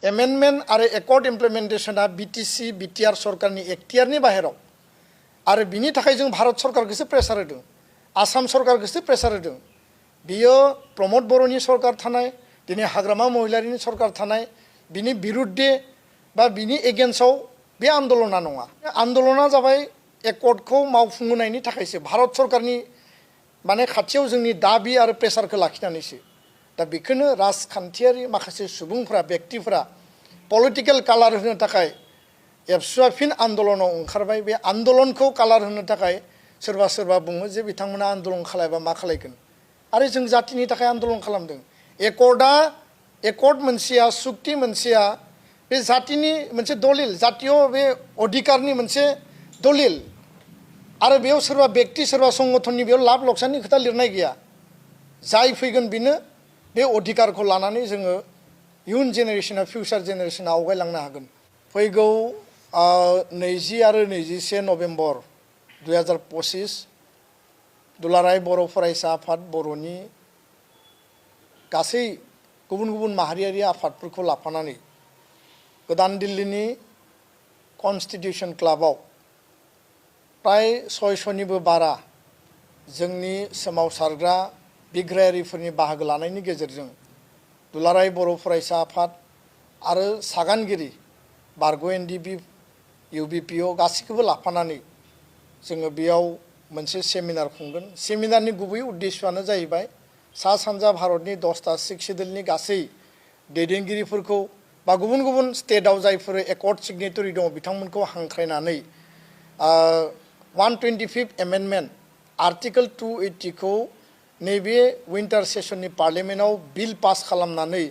amendment आरो accord इमप्लिमेन्टेशना BTC BTR सरकारनि एक्टियारनि बाहेराव आरो बिनि थाखाय जों भारत सरकारखौसो प्रेसार होदों आसाम सरकारखौसो प्रेसार होदों बियो प्रमद बर'नि सरकार थानाय दिनै हाग्रामा महिलारिनि सरकार थानाय बिनि बिरुद्धे बा बिनि एगेन्स्टआव बे आन्दलना नङा आन्दलना जाबाय एकर्डखौ मावफुंहोनायनि थाखायसो भारत सरकारनि माने खाथियाव जोंनि दाबि आरो प्रेसारखौ लाखिनानैसो दा बेखौनो राजखान्थियारि माखासे सुबुंफोरा व्यक्तिफोरा पलिटिकेल कालार होनो थाखाय एबसुआ फिन आन्दलनाव ओंखारबाय बे आन्दलनखौ कालार होनो थाखाय सोरबा सोरबा बुङो जे बिथांमोना आन्दलन खालायबा मा खालायगोन आरो जों जातिनि थाखाय आन्दलन खालामदों एकर्ड मोनसेया सुक्ति मोनसेया बे जातिनि मोनसे दलिल जातीय बे अधिकारनि मोनसे दलिल आरो बेयाव सोरबा व्यक्ति सोरबा संगठननि बेयाव लाब लकसाननि खोथा लिरनाय गैया जाय फैगोन बिनो बे अधिकारखौ लानानै जोङो इयुन जेनेरेशना फिउचार जेनेरेशना आवगायलांनो हागोन फैगौ 20 आरो 21 नभेम्बर 2025 दुलाराय बर' फरायसा आफाद बर'नि गासै गुबुन गुबुन माहारियारि आफादफोरखौ लाफानानै गोदान दिल्लीनि कन्स्टिटिउशन क्लाबाव प्राय 600निबो बारा जोंनि सोमावसारग्रा बिग्रायारिफोरनि बाहागो लानायनि गेजेरजों दुलाराय बर' फरायसा आफाद आरो सागानगिरि बारग' एनडिबि इउबिपिअ गासैखौबो लाफानानै जोङो बेयाव मोनसे सेमिनार खुंगोन सेमिनारनि गुबै उद्देश्यआनो जाहैबाय सा सानजा भारतनि 10टा सिक शेड्युलनि गासै दैदेनगिरिफोरखौ बा गुबुन गुबुन स्टेटआव जायफोर एकर्ड सिगनेटरि दङ बिथांमोनखौ हांख्रायनानै 125th एमेन्डमेन्ट आर्टिकल 280 खौ नैबे विन्टार सेसननि पार्लियामेन्टआव बिल पास खालामनानै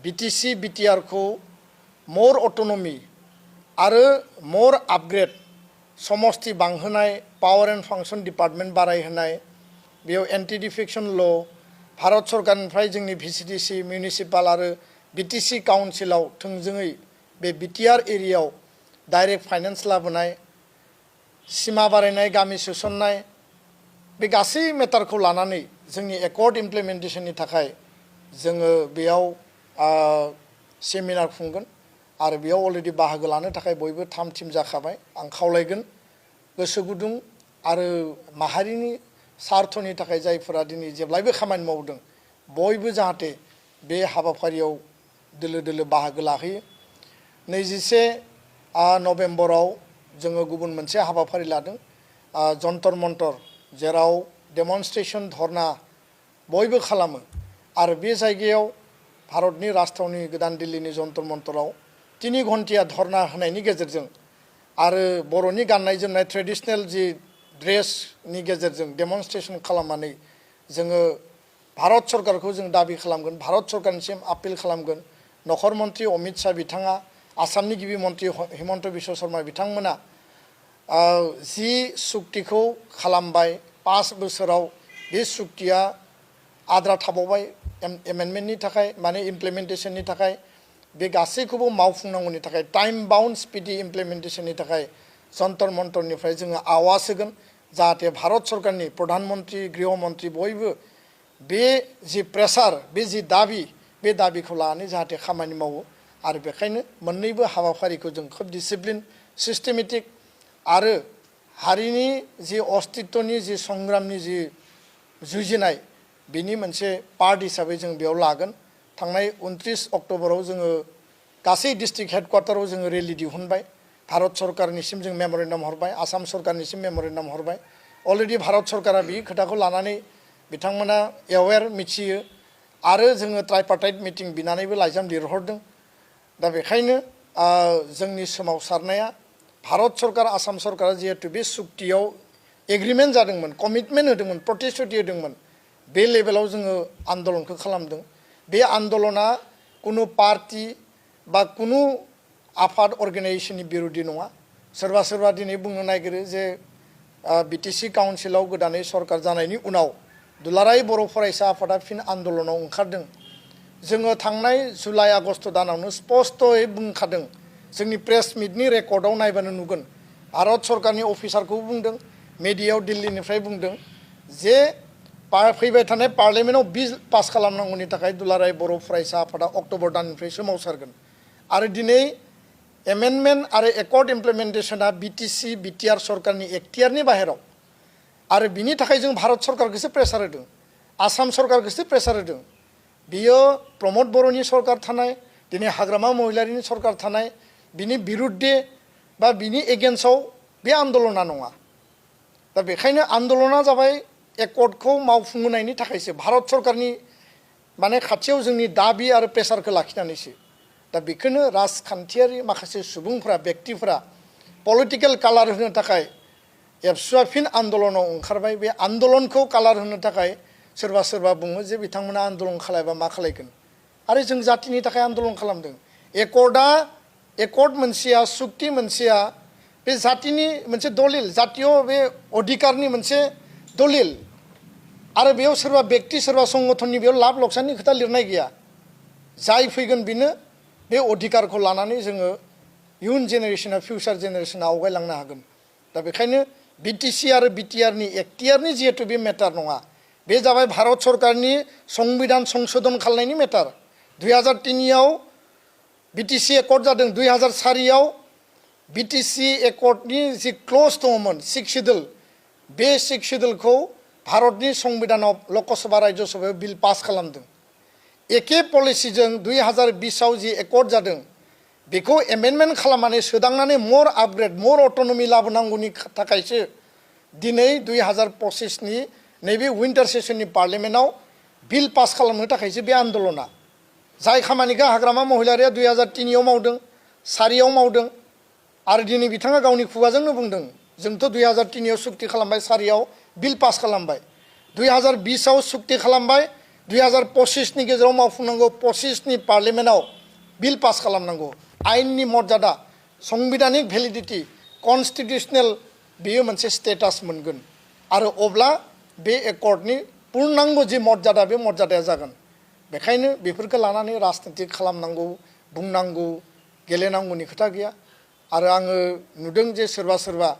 बिटिसि बिटिआर खौ मोर अट'नमि आरो मोर आपग्रेड समस्ति बांहोनाय पावर एन्ड फांसन डिपार्टमेन्ट बारायहोनाय बेयाव एन्टि डिफेक्शन ल भारत सरकारनिफ्राय जोंनि भिसिडिसि मिउनिसिपाल आरो बिटिसि काउन्सिलाव थोंजोङै बे बिटिआर एरियायाव डाइरेक्ट फाइनेन्स लाबोनाय सिमा बारायनाय गामि सोसननाय बे गासै मेटारखौ लानानै जोंनि एकर्ड इमप्लिमेन्टेशननि थाखाय जोङो बेयाव सेमिनार खुंगोन आरो बेयाव अलरेडि बाहागो लानो थाखाय बयबो थाम थिम जाखाबाय आं खावलायगोन गोसो गुदुं आरो माहारिनि सार्थनि थाखाय जायफोरा दिनै जेब्लायबो खामानि मावदों बयबो जाहाथे बे हाबाफारियाव दोलो दोलो बाहागो लाहैयो 21 नभेम्बराव जोङो गुबुन मोनसे हाबाफारि लादों जन्तर मन्तर जेराव डेमनस्ट्रेशन धरना बयबो खालामो आरो बे जायगायाव भारतनि राजथावनि गोदान दिल्लीनि जन्तर मन्तराव 3 घन्टिया धरना होनायनि गेजेरजों आरो बर'नि गाननाय जोमनाय ट्रेडिशनेल जि ड्रेसनि गेजेरजों डेमनस्ट्रेशन खालामनानै जोङो भारत सरकारखौ जों दाबि खालामगोन भारत सरकारनिसिम आपिल खालामगोन नखर मन्त्रि अमित शाह बिथाङा आसामनि गिबि मन्त्रि हिमन्त बिश्व शर्मा बिथांमोना जि सुक्तिखौ खालामबाय 5 बोसोराव बे सुक्तिया आद्रा थाबावबाय एमेन्डमेन्टनि थाखाय माने इमप्लिमेन्टेशननि थाखाय बे गासैखौबो मावफुंनांगौनि थाखाय टाइम बाउन्ड स्पिडि इमप्लिमेन्टेशननि थाखाय जन्तर मन्तरनिफ्राय जोङो आवाज होगोन जाहाथे भारत सरकारनि प्रधान मन्त्रि गृह मन्त्रि बयबो बे जि प्रेसार बे जि दाबि बे दाबिखौ लानानै जाहाथे खामानि मावो आरो बेखायनो मोननैबो हाबाफारिखौ जों खोब डिसिप्लिन सिस्टेमेटिक आरो हारिनि जि अस्तित्वनि जि संग्रामनि जि जुजिनाय बिनि मोनसे पार्ट हिसाबै जों बेयाव लागोन थांनाय 29 अक्ट'बराव जोङो गासै डिस्ट्रिक्ट हेडक्वार्टाराव जोङो रेलि दिहुनबाय भारत सरकारनिसिम जों मेम'रेन्डाम हरबाय आसाम सरकारनिसिम मेम'रेन्डाम हरबाय अलरेडि भारत सरकारा बे खोथाखौ लानानै बिथांमोना एवेर मिथियो आरो जोङो ट्राइपार्टाइट मिटिं बिनानैबो लाइजाम लिरहरदों दा बेखायनो जोंनि सोमावसारनाया भारत सरकार आसाम सरकारा जिहेतु बे सुक्तियाव एग्रिमेन्ट जादोंमोन कमिटमेन्ट होदोंमोन प्रतिश्रुति होदोंमोन बे लेभेलाव जोङो आन्दलनखौ खालामदों बे आन्दलना कुनु पार्टी बा कुनु आफाद अर्गेनाइजेशननि बिरुद्धि नङा सोरबा सोरबा दिनै बुंनो नागिरो जे बिटिसि काउन्सिलाव गोदानै सरकार जानायनि उनाव दुलाराय बर' फरायसा आफादा फिन आन्दलनाव ओंखारदों जोङो थांनाय जुलाइ आगस्ट दानावनो स्पष्टयै बुंखादों जोंनि प्रेस मिटनि रेकर्डआव नायबानो नुगोन भारत सरकारनि अफिसारखौ बुंदों मिडियायाव दिल्लीनिफ्राय बुंदों जे फैबाय थानाय पार्लियामेन्टआव बिल पास खालामनांगौनि थाखाय दुलाराय बर' फरायसा आफादा अक्ट'बर दाननिफ्राय सोमावसारगोन आरो दिनै एमेन्डमेन्ट आरो एकर्ड इमप्लिमेन्टेशना बिटिसि बिटिआर सरकारनि एखतियारनि बाहेराव आरो बिनि थाखाय जों भारत सरकारखौसो प्रेसार होदों आसाम सरकारखौसो प्रेसार होदों बियो प्रमद बर'नि सरकार थानाय दिनै हाग्रामा महिलारिनि सरकार थानाय बिनि बिरुद्धे बा बिनि एगेन्स्टआव बे आन्दलना नङा दा बेखायनो आन्दलना जाबाय एकर्डखौ मावफुंहोनायनि थाखायसो भारत सरकारनि माने खाथियाव जोंनि दाबि आरो प्रेसारखौ लाखिनानैसो दा बेखौनो राजखान्थियारि माखासे सुबुंफोरा व्यक्तिफोरा पलिटिकेल कालार होनो थाखाय एबसुआ फिन आन्दलनाव ओंखारबाय बे आन्दलनखौ कालार होनो थाखाय सोरबा सोरबा बुङो जे बिथांमोना आन्दलन खालायबा मा खालायगोन आरो जों जातिनि थाखाय आन्दलन खालामदों एकर्ड मोनसेया सुक्ति मोनसेया बे जातिनि मोनसे दलिल जातीय बे अधिकारनि मोनसे दलिल आरो बेयाव सोरबा व्यक्ति सोरबा संगठननि बेयाव लाब लकसाननि खोथा लिरनाय गैया जाय फैगोन बेनो बे अधिकारखौ लानानै जोङो इयुन जेनेरेशना फिउचार जेनेरेशना आवगायलांनो हागोन दा बेखायनो बिटिसि आरो बिटिआरनि एखतियारनि जिहेतु बे मेटार नङा बे जाबाय भारत सरकारनि संबिधान संशोधन खालामनायनि मेटार 2003आव बिटिसि एकर्ड जादों 2004आव बिटिसि एकर्डनि जि क्लज दङमोन 6 शिड्युल बे 6 शिड्युलखौ भारतनि संबिधानाव लकसभा राज्यसभायाव बिल पास खालामदों एखे पलिसिजों 2020आव जि एकर्ड जादों बेखौ एमेन्डमेन्ट खालामनानै सोदांनानै मर आपग्रेड मर अट'नमि लाबोनांगौनि थाखायसो दिनै 2025नि नैबे विन्टार सेसननि पार्लियामेन्टआव बिल पास खालामनो थाखायसो बे आन्दलना जाय खामानिखौ हाग्रामा महिलारिया 2003आव मावदों 4आव मावदों आरो दिनै बिथाङा गावनि खुगाजोंनो बुंदों जोंथ' 2003आव सुक्ति खालामबाय 4आव बिल पास खालामबाय 2020आव सुक्ति खालामबाय 2025नि गेजेराव मावफुंनांगौ 25नि पार्लियामेन्टआव बिल पास खालामनांगौ आइननि मर्यादा संबिधानिक भेलिडिटि कन्स्टिटिउसनेल बेयो मोनसे स्टेटास मोनगोन आरो अब्ला बे एकर्डनि पूर्णांग जि मर्यादा बे मर्यादाया जागोन बेखायनो बेफोरखौ लानानै राजनिति खालामनांगौ बुंनांगौ गेलेनांगौनि खोथा गैया आरो आङो नुदों जे सोरबा सोरबा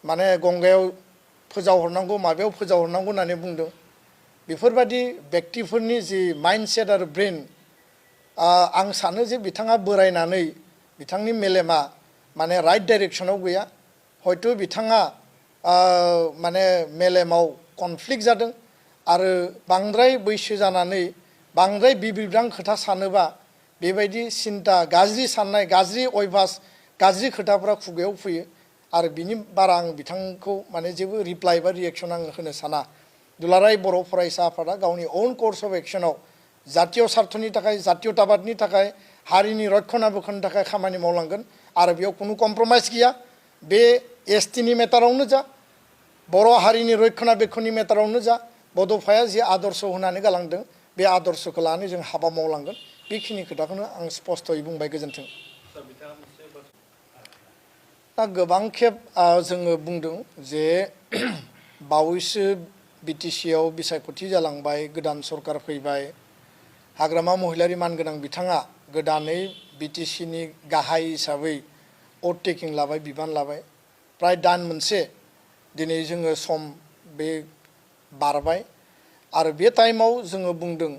माने गंगायाव फोजावहरनांगौ माबायाव फोजावहरनांगौ होननानै बुंदों बेफोरबायदि व्यक्तिफोरनि जि माइन्डसेट आरो ब्रेन आं सानो जे बिथाङा बोरायनानै बिथांनि मेलेमा माने राइट डाइरेक्सनाव गैया हयथ' बिथाङा माने मेलेमाव कनफ्लिक्ट जादों आरो बांद्राय बैसो जानानै बांद्राय बिबिब्रां खोथा सानोबा बेबायदि सिन्ता गाज्रि साननाय गाज्रि अयभास गाज्रि खोथाफोरा खुगायाव फैयो आरो बिनि बारा आं बिथांखौ माने जेबो रिप्लाइ बा रिएक्सन आं होनो साना दुलाराय बर' फरायसा आफादा गावनि ओन कर्स अफ एक्सनाव जातीय स्वार्थनि थाखाय जातीयताबादनि थाखाय हारिनि रक्षना बेक्षननि थाखाय खामानि मावलांगोन आरो बेयाव कुनु कम्प्रमाइज गैया बे एसटिनि मेटारावनो जा बर' हारिनि रक्षना बेक्षननि मेटारावनो जा बड'फाया जि आदर्श होनानै गालांदों बे आदर्शखौ लानानै जों हाबा मावलांगोन बेखिनि खोथाखौनो आं स्पष्टयै बुंबाय गोजोन्थों दा गोबां खेब जोङो बुंदों जे बावैसो बिटिसिआव बिसायख'थि जालांबाय गोदान सरकार फैबाय हाग्रामा महिलारि मानगोनां बिथाङा गोदानै बिटिसिनि गाहाय हिसाबै अथ टेकिं लाबाय बिबान लाबाय प्राय दान मोनसे दिनै जोङो सम बे बारबाय आरो बे टाइमाव जोङो बुंदों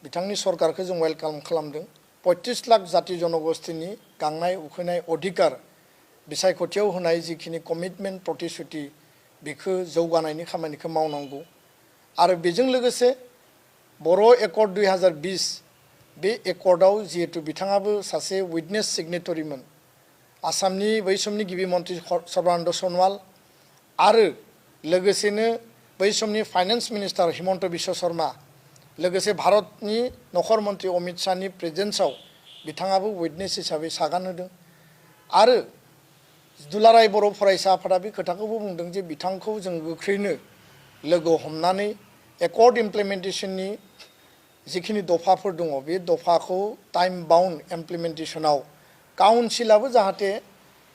बिथांनि सरकारखौ जों वेलकाम खालामदों 35 लाख जाति जनगोष्ठीनि गांनाय उखैनाय अधिकार बिसायख'थियाव होनाय जिखिनि कमिटमेन्ट प्रतिश्रुति बेखौ जौगानायनि खामानिखौ मावनांगौ आरो बेजों लोगोसे बर' एकर्ड 2020 बे एकर्डआव जिहेतु बिथाङाबो सासे उइटनेस सिगनेटरिमोन आसामनि बै समनि गिबि मन्त्रि सर्बानन्द सनवाल आरो लोगोसेनो बै समनि फाइनेन्स मिनिस्टार हिमन्त बिश्व शर्मा लोगोसे भारतनि नखर मन्त्रि अमित शाहनि प्रेजेन्सआव बिथाङाबो उइटनेस हिसाबै सागान होदों आरो दुलाराय बर' फरायसा आफादा बे खोथाखौबो बुंदों जे बिथांखौ जों गोख्रैनो लोगो हमनानै एकर्ड इमप्लिमेन्टेशननि जिखिनि दफाफोर दङ बे दफाखौ टाइम बाउन्ड इमप्लिमेन्टेशनाव काउन्सिलाबो जाहाथे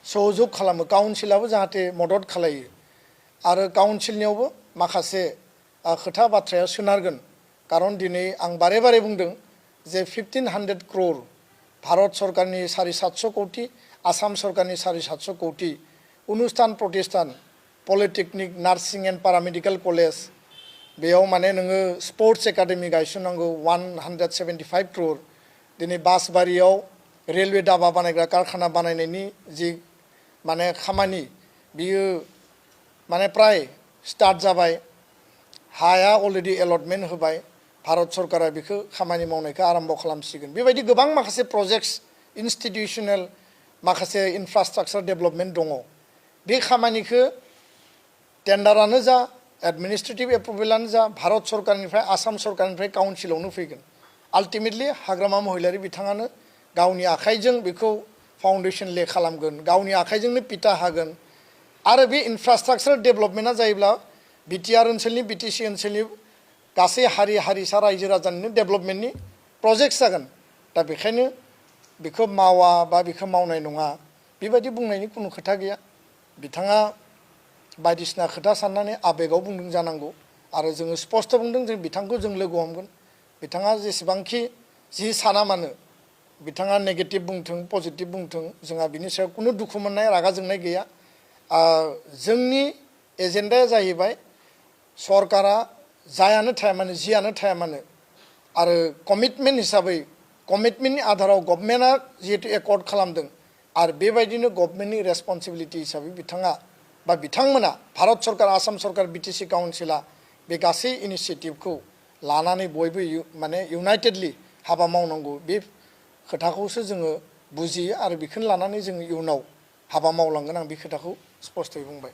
सहयोग खालामो काउन्सिलाबो जाहाथे मदद खालायो आरो काउन्सिलनियावबो माखासे खोथा बाथ्राया सोनारगोन कारन दिनै आं बारे बारे बुंदों जे 1500 crore भारत सरकारनि 750 कोटी आसाम सरकारनि 750 कोटी अनुष्ठान प्रतिष्ठान polytechnic nursing and paramedical college बेयाव माने नोङो स्पर्ट्स एकाडेमि गायसननांगौ 175 क्रर दिनै बासबारियाव रेलवे दाबा बानायग्रा कारखाना बानायनायनि जि माने खामानि बियो माने प्राय स्टार्ट जाबाय हाया अलरेडि एलटमेन्ट होबाय भारत सरकारा बेखौ खामानि मावनायखौ आरम्भ खालामसिगोन बेबायदि गोबां माखासे प्रजेक्ट्स इन्स्टिटिउसनेल माखासे इनफ्रास्ट्राक्चार डेभेलपमेन्ट दङ बे खामानिखौ टेन्डारानो जा एडमिनिस्ट्रेटिभ एप्रुभेलानो जा भारत सरकारनिफ्राय आसाम सरकारनिफ्राय काउन्सिलावनो फैगोन आल्टिमेटलि हाग्रामा महिलारि बिथाङानो गावनि आखाइजों बेखौ फाउन्डेसन ले खालामगोन गावनि आखाइजोंनो पिटा हागोन आरो बे इनफ्रास्ट्राक्चार डेभेलपमेन्टआ जायोब्ला बिटिआर ओनसोलनि बिटिसि ओनसोलनि गासै हारि हारिसा रायजो राजानिनो डेभेलपमेन्टनि प्रजेक्ट जागोन दा बेखायनो बेखौ मावा बा बेखौ मावनाय नङा बेबायदि बुंनायनि खुनु खोथा गैया बिथाङा बायदिसिना खोथा साननानै आबेगाव बुंदों जानांगौ आरो जोङो स्पष्ट बुंदों जों बिथांखौ जों लोगो हमगोन बिथाङा जेसेबांखि जि साना मानो बिथाङा नेगेटिभ बुंथों पजिटिभ बुंथों जोंहा बिनि सायाव खुनु दुखु मोननाय रागा जोंनाय गैया जोंनि एजेन्डाया जाहैबाय सरकारा जायानो थाया मानो जियानो थाया मानो आरो कमिटमेन्ट हिसाबै कमिटमेन्टनि आधाराव गभर्नमेन्टआ जिहेतु एकर्ड खालामदों आरो बेबायदिनो गभर्नमेन्टनि रेसपन्सिबिलिटि हिसाबै बिथाङा बा बिथांमोना भारत सरकार आसाम सरकार बिटिसि काउन्सिला बे गासै इनिसिएटिभखौ लानानै बयबो माने इउनाइटेडलि हाबा मावनांगौ बे खोथाखौसो जोङो बुजियो आरो बेखौनो लानानै जोङो इयुनाव हाबा मावलांगोन आं बे खोथाखौ स्पष्टयै बुंबाय